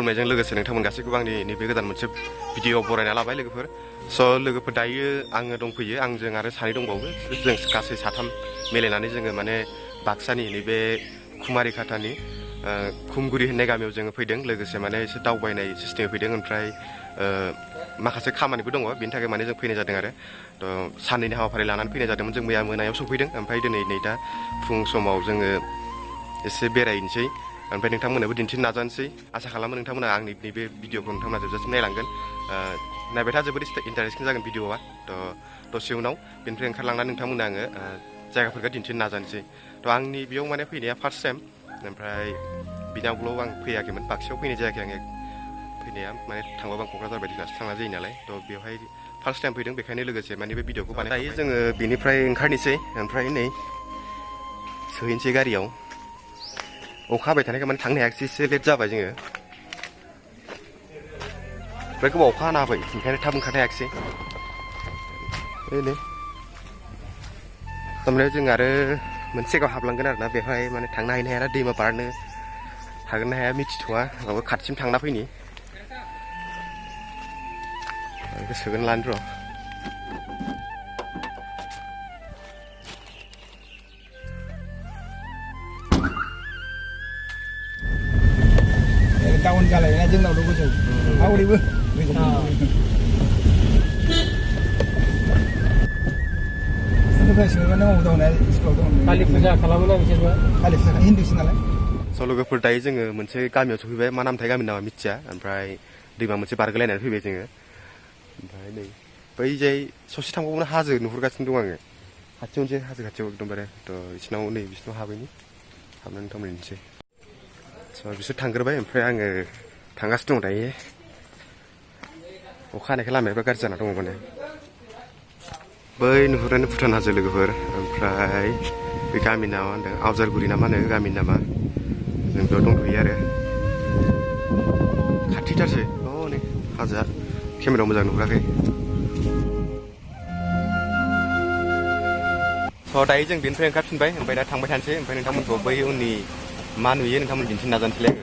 खुलुमनायजों लोगोसे नोंथांमोन गासैखौबो आंनि नैबे गोदान मोनसे भिडिअ बरायना लाबाय लोगोफोर स' लोगोफोर दायो आङो दंफैयो आंजों आरो सानै दंबावो जों गासै साथाम मिलायनानै जोङो माने बाक्सानि नैबे खुमारि खाथानि खुमगुरि होननाय गामियाव जोङो फैदों लोगोसे माने एसे दावबायनाय सिस्टेमै फैदों ओमफ्राय माखासे खामानिबो दङ बेनि थाखाय माने जों फैनाय जादों आरो थ' साननैनि हाबाफारि लानानै फैनाय जादोंमोन जों मैया मोनायाव सफैदों ओमफ्राय दिनै नै दा फुं समाव जोङो एसे बेरायनोसै ओमफ्राय नोंथांमोननोबो दिन्थिनो नाजानोसै आसा खालामो नोंथांमोना आंनि नैबे भिडिअखौ नोंथांमोना जोबजासिम नायलांगोन नायबाय था जोबोद इन्टारेस्टिं जागोन भिडिअआ थ' दसे उनाव बेनिफ्राय ओंखारलांनानै नोंथांमोननो आङो जायगाफोरखौ दिन्थिनो नाजानोसै थ' आंनि बेयाव माने फैनाया फार्स्ट टाइम ओमफ्राय बिनि आवगोलाव आं फैयाखैमोन बाक्सायाव फैनाय जायाखै आङो फैनाया माने थांबाबो आं क'क्राझार बायदिसो थांना जायो नालाय थ' बेवहाय फार्स्ट टाइम फैदों बेखायनो लोगोसे माने बे भिडिअखौ बानाय दायो जोङो बेनिफ्राय ओंखारनोसै ओमफ्राय नै सोहैनोसै गारियाव अखा हाबाय थानायखाय माने थांनो हायाखिसै एसे लेट जाबाय जोङो ओमफ्राय गोबाव अखा हाना होबाय ओंखायनो थाब ओंखारनो हायाखिसै ओरैनो थारमाने जों आरो मोनसे जायगायाव हाबलांगोन आरोना बेवहाय माने थांनो हायो ना हाया दैमा बारनो हागोन ना हाया मिथिथ'वा माबा खाथिसिम थांना फैनि गोसोगोन लानो र' टाउन जालायना जोंनावल' गोजौ आवरिबो कालि फुजा खालामोना बिसोरबो कालि फुजा हिन्दुसो नालाय स' लोगोफोर दायो जोङो मोनसे गामियाव सफैबाय मा नामथाय गामिनि नामा मिथिया ओमफ्राय दैमा मोनसे बारगोलायनानै फैबाय जोङो ओमफ्राय नै बैजाय ससे थांबावनो हाजो नुहुरगासिनो दं आङो खाथियाव मोनसे हाजो खाथियाव एकदमबारे थ' बिसिनाव नै बिसिनाव हाबैनि हाबनानै नोंथांमोन मोनसै स' बिसोर थांग्रोबाय ओमफ्राय आङो थांगासिनो दं दायो अखा हानायखाय लामायाबो गाज्रि जाना दङ माने बै नुहुरनायानो भुटान हाजो लोगोफोर ओमफ्राय बे गामिनि नामा होनदों आवजारगुरि ना मा होनो गामिनि नामा जों बेयाव दंथ'यो आरो खाथिथारसै नै हाजोआ केमेरायाव मोजां नुहुराखै स' दायो जों बेनिफ्राय ओंखारफिनबाय ओमफ्राय दा थांबाय थानोसै ओमफ्राय नोंथांमोनखौ बै उननि मा नुयो नोंथांमोन दिन्थिनो नाजानोसैलाय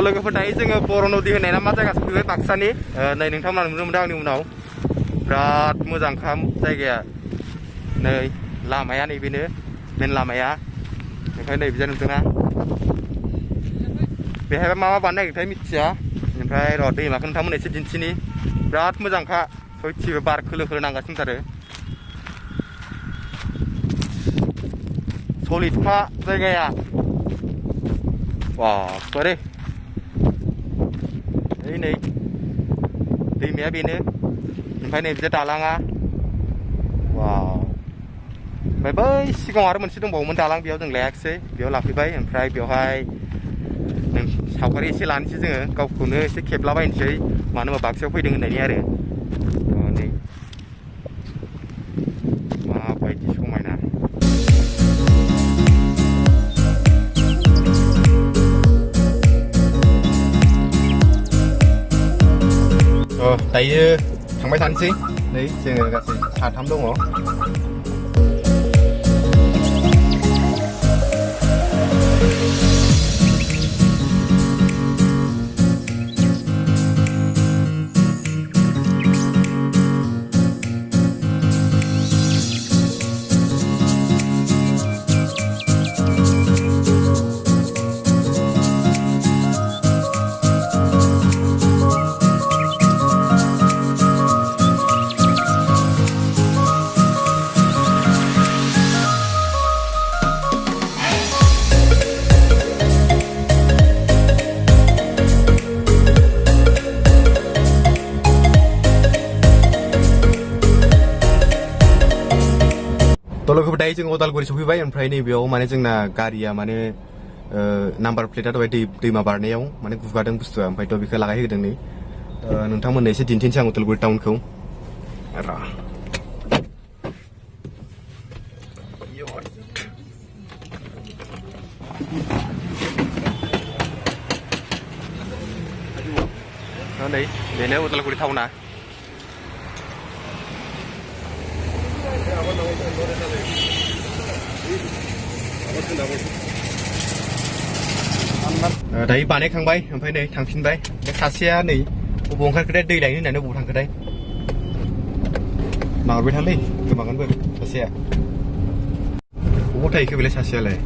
लोगोफोर दायो जोङो बर' नदि होननाय ना मा जायगा सफैबाय बाक्सानि नै नोंथांमोना नुनो मोनदों आंनि उनाव बिराद मोजांखा जायगाया नै लामाया नैबेनो मेन लामाया ओमफ्राय नै बिजा नुदोंना बेहायबा मा बानायनो नागिरथाय मिथिया ओमफ्राय र' दैमाखौ नोंथांमोन एसे दिन्थिनि बिराद मोजांखा सयथिबो बार खोलो खोलो नांगासिनो दंथारो सलिदखा जायगाया बारे नै दैमाया बेनो ओमफ्राय नै बिजा दालाङा ओमफ्राय बै सिगाङाव आरो मोनसे दंबावोमोन दालां बेयाव जों लायाखिसै बेयाव लाफैबाय ओमफ्राय बेवहाय सावगारि एसे लानोसै जोङो गावखौनो एसे खेबलाबायनोसै मानो होनबा बाक्सायाव फैदों होननायनि आरो नै माबायदि समायना दायो थांबाय थानोसै नै जोङो गासै साथाम दङ लोगोफोर दायो जों अदालगुरि सफैबाय ओमफ्राय नैबेयाव माने जोंना गारिया माने नाम्बार प्लेटआ दहाय दैमा बारनायाव माने गुगादों बुस्थुआ ओमफ्राय थ' बेखौ लागायहोदों नै नोंथांमोननो एसे दिन्थिनोसै आं अदालगुरि टाउनखौ नै बेनो उदालगुरि टाउना दायो बानायखांबाय ओमफ्राय नै थांफिनबाय बे सासेया नै बबाव ओंखारखोथाय दै लायनो होननानै बबाव थांखोथाय नाहरबाय थालै गोमागोनबो सासेया बबाव थाहैखो बेलाय सासेयालाय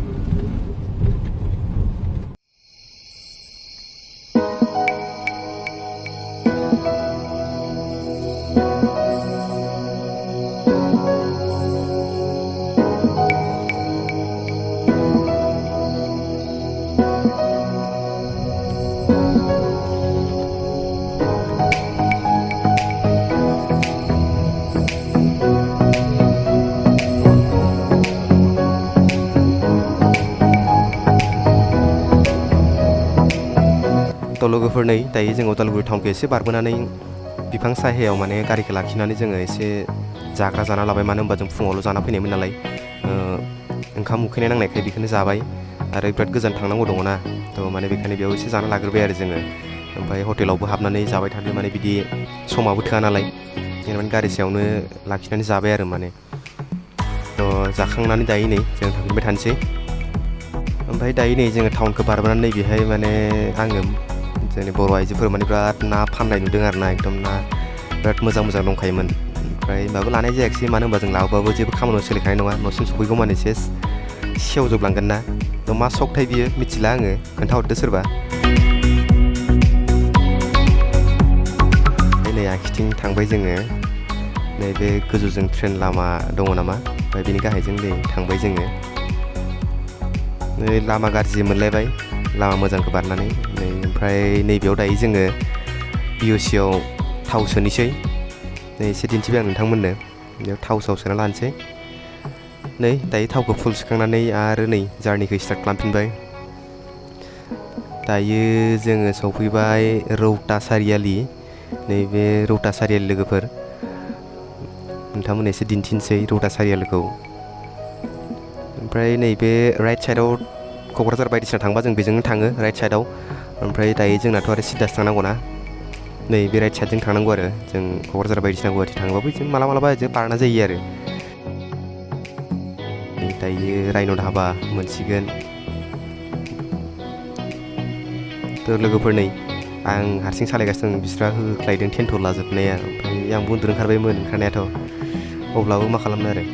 लोगोफोर नै दायो जों उदालगुरि टाउनखौ एसे बारबोनानै बिफां साहायाव माने गारिखौ लाखिनानै जोङो एसे जाग्रा जाना लाबाय मानो होनबा जों फुङावल' जाना फैनायमोन नालाय ओंखाम उखैनाय नांनायखाय बेखौनो जाबाय आरो बिराद गोजान थांनांगौ दङ ना थ' माने बेखायनो बेयाव एसे जाना लाग्रोबाय आरो जोङो ओमफ्राय हटेलावबो हाबनानै जाबाय थानो माने बिदि समाबो थोआ नालाय जेनेबा गारि सायावनो लाखिनानै जाबाय आरो माने थ' जाखांनानै दायो नै जों थांफिनबाय थानोसै ओमफ्राय दायो नै जोङो टाउनखौ बारबोनानै बेहाय माने आङो जोंनि बर' आइजोफोर माने बिराद ना फाननाय नुदों आरो ना एकदम ना बिराद मोजां मोजां दंखायोमोन ओमफ्राय माबा लानाय जायाखिसै मानो होनबा जों लाबोबाबो जेबो खामानियाव सोलिखानाय नङा न'सिम सफैगौ माने सेस सेवजोबलांगोन ना थ' मा सकथाय बियो मिथिला आङो खोन्थाहरदो सोरबा नै आखिथिं थांबाय जोङो नैबे गोजौजों ट्रेन लामा दङ नामा ओमफ्राय बिनि गाहायजों नै थांबाय जोङो नै लामा गाज्रि मोनलायबाय लामा मोजांखौ बारनानै नै ओमफ्राय नैबेयाव दायो जोङो BOC-आव थाव सोनोसै नै एसे दिन्थिबाय आं नोंथांमोननो बेयाव थाव सोना लानोसै नै दायो थावखौ फुल सोखांनानै आरो नै जार्निखौ स्टार्ट खालामफिनबाय दायो जोङो सफैबाय रौता सारियालि नैबे रौता सारियालि लोगोफोर नोंथांमोननो एसे दिन्थिनोसै रौता सारियालिखौ ओमफ्राय नैबे राइट साइडआव क'क्राझार बायदिसिना थांबा जों बेजोंनो थाङो राइट साइडआव ओमफ्राय दायो जोंनाथ' आरो सिदासो थांनांगौ ना नै बे राइट साइडजों थांनांगौ आरो जों क'क्राझार बायदिसिना गुवाहाटि थाङोबाबो जों मालाबा जों बारना जायो आरो दायो राइन' धाबा मोनसिगोन थ' लोगोफोर नै आं हारसिं सालायगासिनो दं बिस्रा होख्लायदों टेन्ट' लाजोबनाया ओमफ्राय आंबो उन्दुनो ओंखारबायमोन ओंखारनायाथ' अब्लाबो मा खालामनो आरो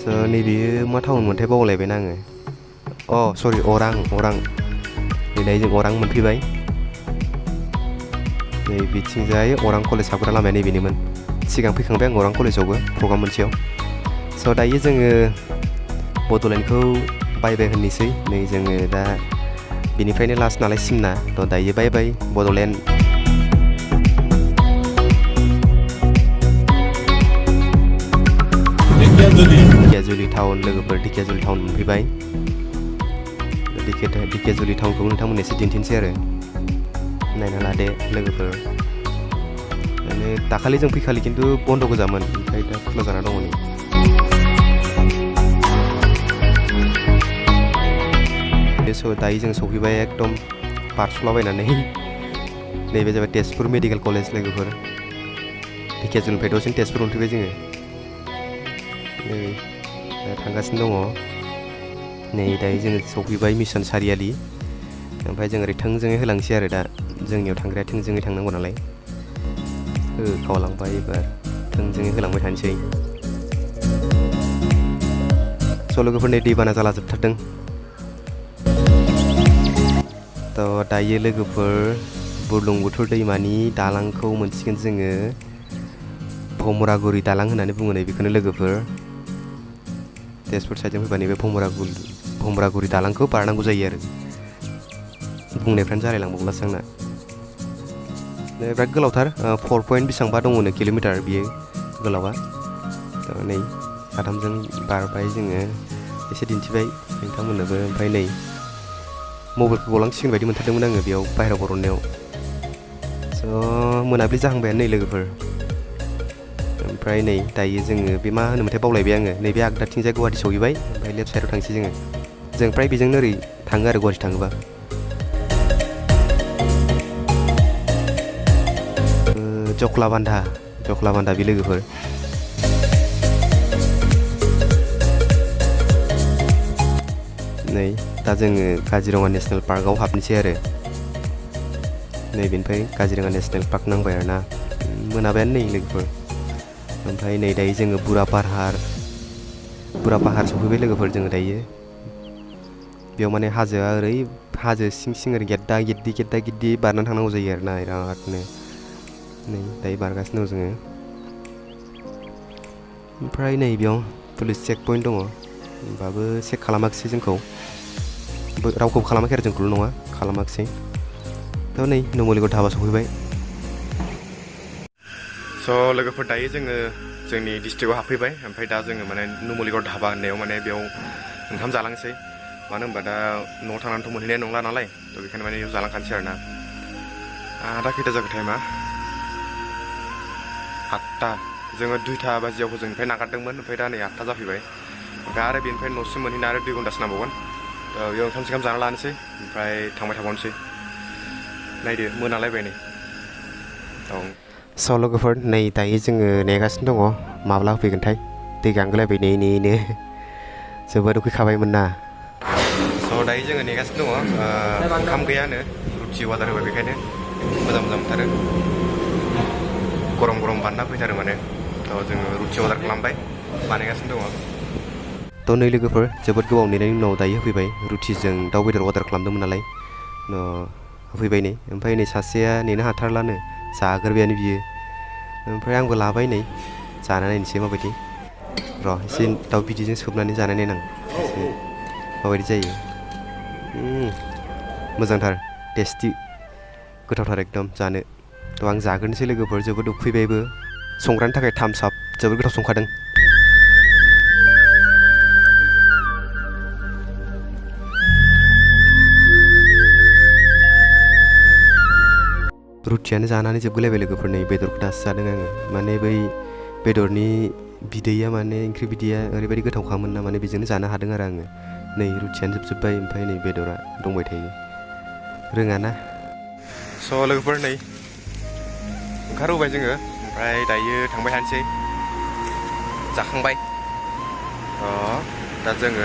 स' नैबेयो मा टाउन मोनथाय बावलायबायना आङो सरि अरां नै जों अरां मोनफैबाय नै बिथिंजाय अरां कलेज हाबग्रा लामाया नैबेनोमोन सिगां फैखांबाय आं अरां कलेजावबो प्रग्राम मोनसेयाव स' दायो जोङो बड'लेण्डखौ बाय होननोसै नै जोङो दा बेनिफ्रायनो लास्ट नालाय सिमना थ' दायो बाय बड'लेण्ड ढेकियाजुलि टाउन लोगोफोर ढेकियाजुलि टाउन मोनफैबाय ढेकियाजुलि टाउनखौ नोंथांमोननो एसे दिन्थिनोसै आरो नायना लादे लोगोफोर माने दाखालि जों फैखालि खिन्थु बन्द' गोजामोन ओमफ्राय दा खुला जाना दङ नै दायो जों सफैबाय एकदम बारस'लाबायनानै नैबे जाबाय तेजपुर मेडिकेल कलेज लोगोफोर ढेकियाजुलिनिफ्राय दसेनो तेजपुर मोनफैबाय जोङो नै थांगासिनो दङ नै दायो जोङो सफैबाय मिसन सारियालि ओमफ्राय जों ओरै थोंजोङै होलांसै आरो दा जोंनियाव थांग्राया थोंजोङै थांनांगौ नालाय खावलांबाय एबार थोंजोङै होलांबाय थानोसै स' लोगोफोरनि दैबाना जाला जोबथारदों थ' दायो लोगोफोर बुरलुंबुथुर दैमानि दालांखौ मोनसिगोन जोङो भमरागुरि दालां होननानै बुङो नै बेखौनो लोगोफोर तेजपुर साइडजों फैबा नैबे भमरागुरि दालांखौ बारनांगौ जायो आरो बुंनायफ्रानो जालायलांबावलासो आंना बिराद गोलावथार 4 बेसेबांबा दङनो किल'मिटार बियो गोलावा नै साथामजों बारबाय जोङो एसे दिन्थिबाय नोंथांमोननोबो ओमफ्राय नै मबाइलखौ गलांसिगोन बायदि मोनथारदोंमोन आङो बेयाव बाहेरायाव बरननायाव स' मोनाबिलि जाहांबायानो नै लोगोफोर ओमफ्राय नै दायो जोङो बे मा होनोमोनथाय बावलायबाय आङो नैबे आगदाथिंजाय गुवाहाटि सहैबाय ओमफ्राय लेफ्ट साइडआव थांसै जोङो जों फ्राय बेजोंनो ओरै थाङो आरो गुवाहाटि थाङोबा जख्लाबान्धा बे लोगोफोर नै दा जोङो काजिरङा नेसनेल पार्कआव हाबनोसै आरो नैबेनिफ्राय काजिरङा नेसनेल पार्क नांबाय आरोना मोनाबायानो नै लोगोफोर ओमफ्राय नै दायो जोङो बुरा पाहार सफैबाय लोगोफोर जोङो दायो बेयाव माने हाजोआ ओरै हाजो सिं ओरै गेद्दा गिद्दि बारनानै थांनांगौ जायो आरोना बिरादनो नै दायो बारगासिनो दं जोङो ओमफ्राय नै बेयाव पुलिस चेक पइन्ट दङ होमबाबो चेक खालामाखिसै जोंखौ रावखौबो खालामाखै आरो जोंखौल' नङा खालामाखिसै थ' नै नुमलिगड़ धाबा सफैबाय स' लोगोफोर दायो जोङो जोंनि डिस्ट्रिक्टआव हाबफैबाय ओमफ्राय दा जोङो माने नुमलिगड़ धाबा होननायाव माने बेयाव ओंखाम जालांसै मानो होनबा दा न'आव थांनानैथ' मोनहैनाय नंला नालाय थ' बेखायनो माने बेयाव जालांखानोसै आरोना दा खैथा जाखो टाइमा 8टा जोङो 2टा बाजियाव हजोंनिफ्राय नागारदोंमोन ओमफ्राय दा नै 8टा जाफैबाय ओमफ्राय आरो बेनिफ्राय न'सिम मोनहैनो आरो 2 घन्टासो नांबावगोन बेयाव ओंखाम जाना लानोसै ओमफ्राय थांबाय थाबावनोसै नायदो मोनालायबाय नै औ स' लोगोफोर नै दायो जोङो नेगासिनो दङ माब्ला होफैगोनथाय दै गांगोलायबाय नेनो जोबोद उखैखाबायमोन ना स' दायो जोङो नेगासिनो दङ ओंखाम गैयानो रुटि अर्डार होबाय बेखायनो मोजां मोनथारो गरम बानना फैथारो माने थ' जोङो रुटि अर्डार खालामबाय बानायगासिनो दङ थ' नै लोगोफोर जोबोद गोबाव नेनायनि उनाव दायो होफैबाय रुटिजों दाउ बेदर अर्डार खालामदोंमोन नालाय होफैबाय नै ओमफ्राय नै सासेया नेनो हाथारलानो जाग्रोबायानो बियो ओमफ्राय आंबो लाबाय नै जाना नायनोसै माबायदि र' एसे दाउ बिदैजों सोबनानै जानाय नायनां एसे माबायदि जायो मोजांथार टेस्टि गोथावथार एकदम जानो थ' आं जाग्रोनोसै लोगोफोर जोबोद उखैबायबो संग्रानि थाखाय थाम्स आप जोबोद गोथाव संखादों रुटियानो जानानै जोबगोलायबाय लोगोफोर नै बेदरखौ दासो जादों आङो माने बै बेदरनि बिदैया माने ओंख्रि बिदैया ओरैबायदि गोथावखामोन ना माने बेजोंनो जानो हादों आरो आङो नै रुटियानो जोबजोब्बाय ओमफ्राय नै बेदरा दंबाय थायो रोङाना स' लोगोफोर नै ओंखारबोबाय जोङो ओमफ्राय दायो थांबाय थानोसै जाखांबाय दा जोङो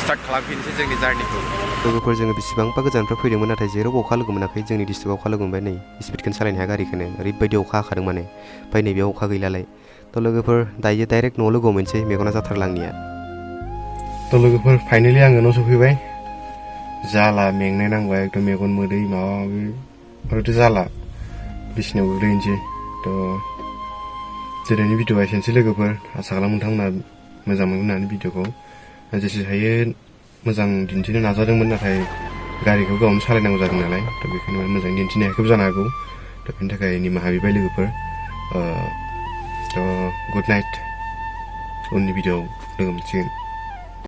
स्टार्ट खालामफिनसै जोंनि जार्निखौ लोगोफोर जोङो बेसेबांबा गोजाननिफ्राय फैदोंमोन नाथाय जेरावबो अखा लोगो मोनाखै जोंनि डिस्ट्रिक्टआव अखा लोगो मोनबाय नै स्पिडखौनो सालायनो हाया गारिखौनो ओरैबायदि अखा हाखादों माने ओमफ्राय नैबेयाव अखा गैलालाय थ' लोगोफोर दायो डाइरेक्ट न'आव लोगो मोनसै मेगना जाथारला आंनिया थ' लोगोफोर फाइनालि आङो न' सफैबाय जाला मेंनाय नांबाय एकदम मेगन मोदै माबा माबि ओरैथ' जाला बिसिनायाव गोग्लैनोसै थ' दिनैनि भिडिअ'आ एसेनोसै लोगोफोर आसा खालामो नोंथांमोना मोजां मोनगोन होननानै भिडिअ'खौ जेसे हायो मोजां दिन्थिनो नाजादोंमोन नाथाय गारिखौ गावनो सालायनांगौ जादों नालाय थ' बेखायनो मोजां दिन्थिनो हायाखैबो जानो हागौ थ' बेनि थाखाय निमाहा बिबाय लोगोफोर थ' गुड नाइट उननि भिडिअ'आव लोगो मोनसिगोन